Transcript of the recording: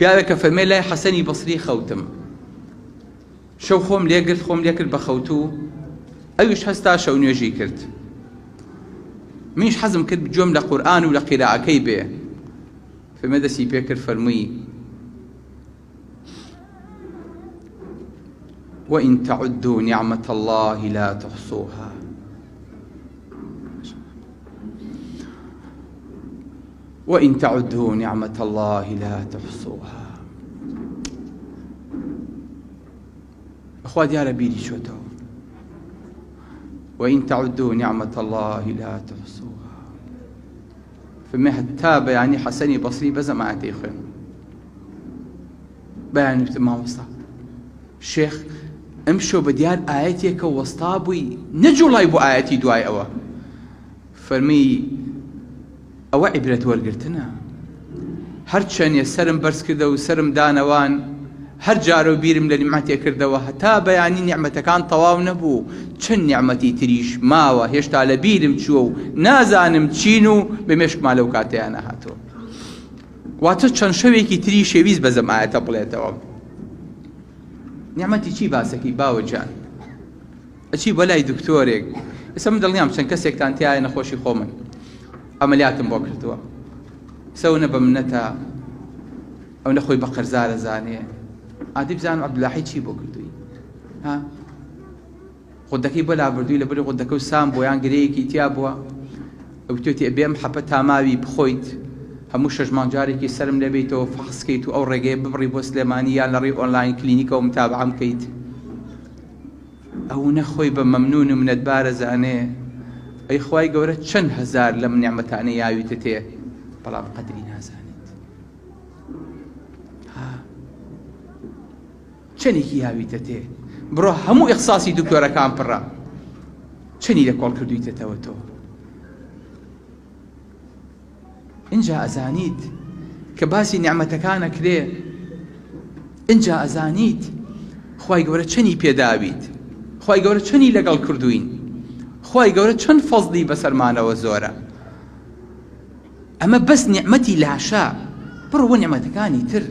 پیاوێکە فەرمێ لای حەسەنی بەسری خەوتم شەو خۆم لێگرت خۆم لێکرد بە خەوتوو ئەویش هەستا شەو نوێژی کرد منیش حەزم کرد گوێم لە قورئان و لە قیراءەکەی بێ فەرمێ دەستی پێ کرد فەرمووی وإن تعدوا نعمة الله لا تحصوها وإن تعدوا نعمة الله لا تحصوها بەخوا دیارە بیری چۆتەوە وإن تعدوا نعمة الله لا تحصوها فەرمی هەتا بەیانی حەسەنی بەسری بە زەماعەتەی خوێن بەیانی وتم مامۆستا شێخ ئەمشەو بە دیار ئاەتێکە وەستا بووی نەجوڵای بۆ ئاەتی دوای ئەوە فەرمی ئەوە عیبرەت وەرگرتنە. هەرچەنێ سەرم بەرز کردەوە و سەرم دانەوان، هەر جارەو بیرم لە نیعمەتێ کردەوە هەتا بەیانی نیعمەتەکان تەواو نەبوو، چەند نیعمەتی تریش ماوە هێشتا لە بیرم چووە و نازانم چین و بە مێشکما لەو کاتەیا نەهاتووە. واتە چەند شەوێکی تری شێویست بەزەم ئایەتە بڵێتەوە. نیعمەتی چی باسەکەی باوە گیان؟ ئەچی بۆ لای دکتۆرێک ئێستا من دڵنیام چەند کەسێکتان تایە نەخۆشی خۆمن عملیاتم بۆ کردووە سەونە بە منەتە ئەو نەخۆی بە قەرزارە زانێ ئادی بزانم عەبدولاحی چی بۆ کردووی ها غدەکەی بۆ لابردووی لە بەری غدەکە و سام بۆ یان گرەیەکی تیا بووە ئەوتێتی ئەبێ ئەم حەپە تاماوی بخۆیت هەموو شەش مانگ جارێکی سەرم لێبیتەوە فەحسکەیت و ئەو ڕێگەیە ببڕی بۆ سلێمانی یان لە ڕێی ئۆنلاین کلینیکەوە متابعەم کەیت ئەونە خۆی بە مەمنون و منەتبار ئەزانێ ئەی خوای گەورە چەند هەزار لەم نیعمەتانە یاویتە تێ بەڵام قەدری نازانیت ها چەندێکی یاویتە تێ بڕۆ هەموو ئیخساسی دکتۆرەکان پڕە چەنی لە کۆڵ کردویتەتەوە تۆ ئینجا ئەزانیت کە باسی نیعمەتەکان ئەکرێ ئینجا ئەزانیت خوای گەورە چەنی پێداویت خوای گەورە چەنی لەگەڵ کردوین خوای گەورە چەند فەزلی بەسەرمانەوە زۆرە ئەمە بەس نیعمەتی لاشە بڕۆ بۆ نیعمەتەکانی تر.